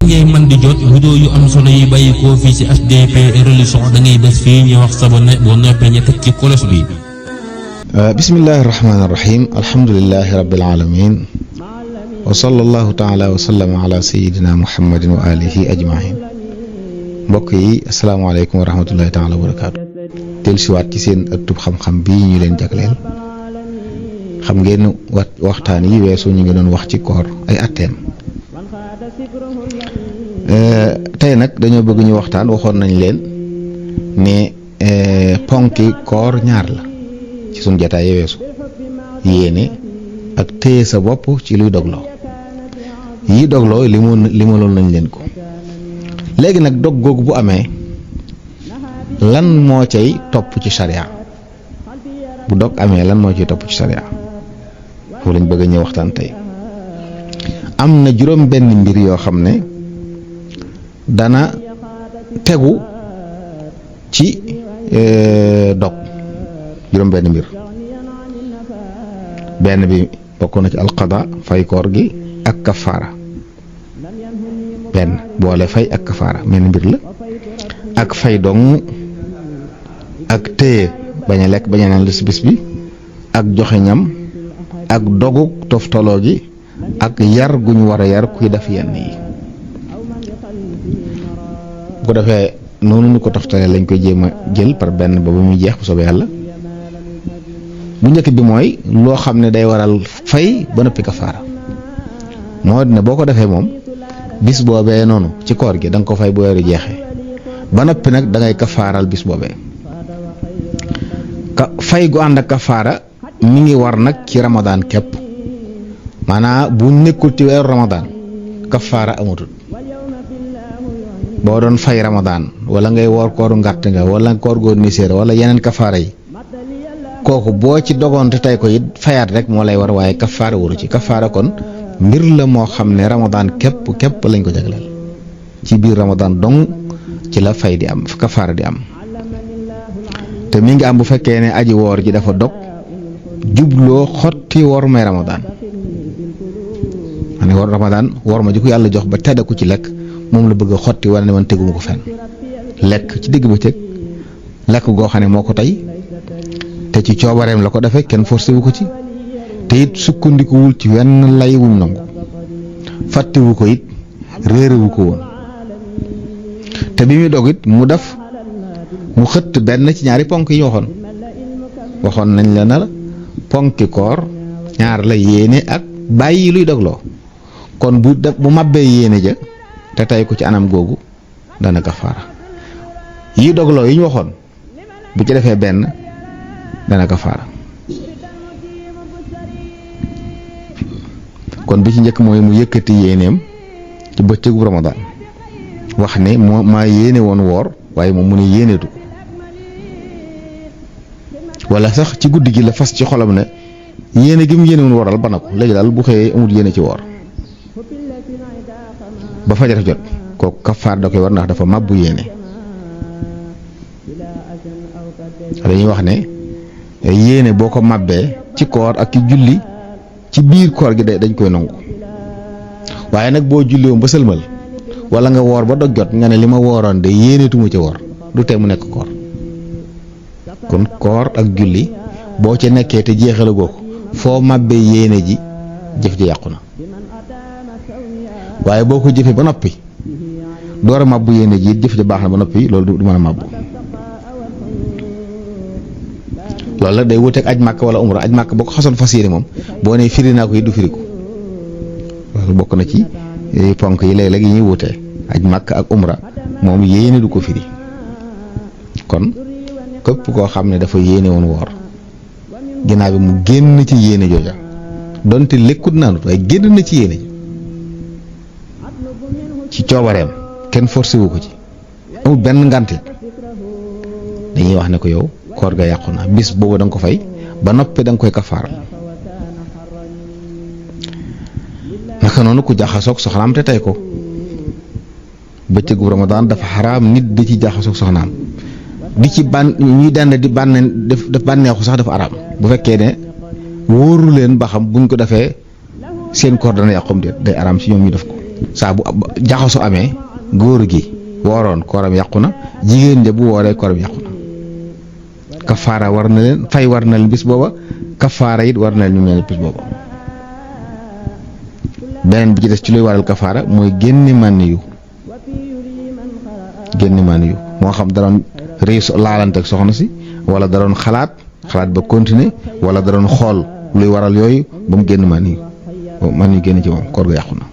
ngay man di jot vidéo yu am solo yi bàyyi koo fii ci HDP religion da ngay bés fii ñu wax sabone boo noppee ñu teg ci kolos bi. bismillahi rahmaani rahim alhamdulillahi rabbil alamin wa sallallahu taala wa sallama ala sayidina muhammadin wa alihi ajmain. mbokk yi asalaamaaleykum wa rahmatullahi taala wa barakaatu. del siwaat ci seen ëttub xam-xam bii ñu leen jagleel. xam ngeen waxtaan yi weesu ñu ngi doon wax ci koor ay atteem. tey nag dañoo bëgg ñu waxtaan waxoon nañ leen ne ponki koor ñaar la ci suñ jataay yi weesu: yéene ak téye sa bopp ci luy dogloo. yi dogloo limaloon nañ leen ko. léegi nag dog googu bu amee lan moo cay topp ci sharia? bu dog amee lan moo cay topp ci sharia? foofu lañ bëgg a ñëw waxtaan tey. am na juróom benn mbir yoo xam ne dana tegu ci dog. juróom benn mbir. benn bi bokk na ci alqada fay koor gi ak kafaara. benn boole fay ak kafaara menn mbir la. ak fay dong ak téye bañ a lekk bañ a naan bis bi ak joxe ñam ak dogu toftaloo gi ak yar gu ñu war a yar kuy def yenn yi. bu ko defee noonu ñu ko toftalee lañ koy jéem a jël par benn ba muy jeex bu soobee yàlla. bu njëkk bi mooy loo xam ne day waral fay ba noppi kafaara. moo ne boo ko defee moom bis boobee noonu ci koor gi da nga ko fay bu weeru jeexee ba noppi nag da ngay kafaaral bis boobee. fay gu ànd ak kafaara mi ngi war nag ci ramadaan képp. maanaam bu nekkul ci weeru ramadaan kafaara amatul. boo doon fay ramadaan wala ngay woor kooru ngàtt nga wala koor goo niséer wala yeneen kafaara yi kooku boo ci dogoonte tey ko it fayaat rek moo lay war waaye kafaara waru ci. kafaara kon mbir la moo xam ne ramadaan képp lañ ko jagleel. ci biir ramadaan dong ci la fay di am kafaara di am. te mi ngi am bu fekkee ne aji woor ji dafa dog jubloo xotti wor may ramadaan. ma ne war ramadaan wor ma ji ko yàlla jox ba tedda ko ci lekk moom la bëgg a xotti wala ne man teguma ko fenn. lekk ci digg ba teg lekk goo xam ne moo ko tey te ci coobareem la ko defee kenn forcé wu ko ci te it sukkandikuwul ci wenn lay wuñ nangu fàttewu ko it réerewu ko woon. te bi muy dog it mu xëtt benn ci ñaari ponk yi ñu waxoon nañ la na ponki koor ñaar la: yéene ak bàyyi luy dogloo. kon bu mabbee yéene ja te tey ko ci anam googu dana kafaara. yi dogloo yi ñu waxoon bu ci defee benn dana kafaara. kon bi ci njëkk mooy mu yëkkati yéeneem ci bëccëgu ramadaan wax ne maa yéene woon woor waaye moom mu ne yéeneetu ko. wala sax ci guddi gi la fas ci xolam ne yéene gi mu yéene woon wooral ba na ko léegi daal bu xëyee amul yéene ci woor ba fajar jot kooku kafaar da koy war ndax dafa màbbu yéene. dañuy wax ne yéene boo ko màbbee ci koor ak ci julli ci biir koor gi dañ koy nangu. waaye nag boo julli woon ba sëlmal wala nga woor ba dog jot nga ne li ma wooroon de yéeneetuma ci woor du tee mu nekk koor. kon koor ak julli boo ca nekkee te jeexalagoo ko foo màbbee yéene ji jëf ji yàqu na. waaye boo ko jëfee ba noppi door a màbbu yéene ji jëf ji baax na ba noppi loolu du mën a màbbu. loolu la day wuteeg aj màkk wala umra. aj màkk boo ko xasoon fas yéene moom boo nee firi naa ko it du firi ko. loolu bokk na ci ponk yi léeg-léeg yi ñuy wutee. aj màkk ak umra moom yéene du ko firi. kon képp koo xam ne dafa yéene woon woor ginnaaw bi mu génn ci yéene jooja donte lekkut naanut waaye génn na ci yéene ji ci coobareem kenn forcé wu ko ci amul benn ngànte dañuy wax ne ko yow koor ga yàqu na bis boobu da nga ko fay ba noppi da nga koy kafaaral. naka noonu ku jaxasoog soxnaam te tey ko bëccëgu ramadaan dafa xaraam nit di ci jaxasoog soxnaam di ci ñuy dend di def bànneexu sax dafa araam bu fekkee ne wóoru leen ba xam buñ ko defee seen koor dana yàqum déet day araam ci ñoom ñu def ko saa bu jaxasu amee góor gi wooroon kooram yàqu na jigéen ja bu wooree kooram yàqu na kafaara war na leen fay war na leen bis booba kafaara it war na leen ñu mel bis booba. beneen bi ci des ci luy waral kafaara mooy génne mànni yu moo xam da doon réuss laalante ak soxna si wala da doon xalaat ba continuer wala da doon xool luy waral yooyu ba mu génn mànni yu génn ci moom koor ga yàqu na.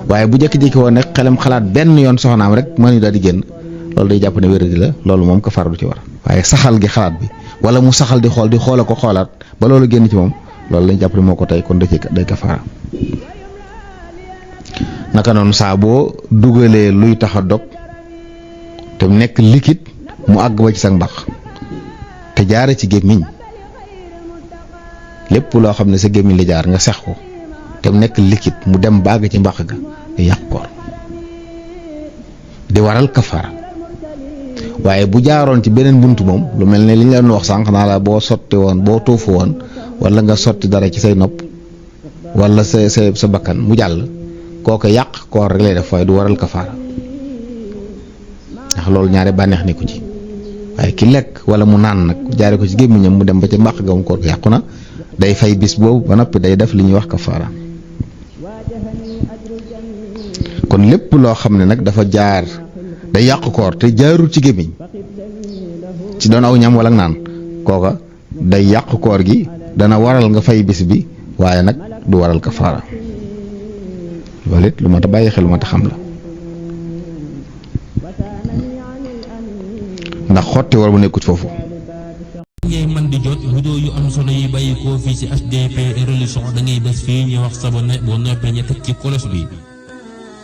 waaye bu jékki-jékki woon nag xelam xalaat benn yoon soxnaam rek mànni yu daal di génn loolu day jàpp ne wéradi la loolu moom kafaara du ci war waaye saxal gi xalaat bi wala mu saxal di xool ko xoolaat ba loolu génn ci moom loolu lañ jàpp ne moo ko tey kon day kafaara. naka noonu saa boo dugalee luy tax a dog te mu nekk liquide mu àgg ba ci sa mbax te jaare ci gémmiñ lépp loo xam ne sa gémmiñ la jaar nga sex ko te mu nekk liquide mu dem ba àgg ci mbax ga di yàq koor di waral kafaara. waaye bu jaaroon ci beneen buntu moom lu mel ne li ñu leen wax sànq naa la boo sotti woon boo tuufu woon wala nga sotti dara ci say nopp wala sa bakkan mu jàll kooku yàq koor rek lay def waaye du waral kafaara ndax loolu ñaare bànneex nekku ci waaye ki lekk wala mu naan nag jaare ko ci gémmiñam mu dem ba ca mbàq ga moom koor ga yàqu na day fay bis boobu ba noppi day def li ñuy wax kafaara. kon lépp loo xam ne nag dafa jaar day yàq koor te jaarul ci gémmiñ ci doon aw ñam wala naan kooka day yàq koor gi dana waral nga fay bis bi waaye nag du waral kafaara. loolu it lu mat a bàyyi xel lu mat a xam la ndax xotti war bu nekkut foofu. ngay man di jot vidéo yu am solo yi bàyyi koo fii ci HDP Religion da ngay bés fii ñu wax sabonné boo noppee ñu teg ci cloche bi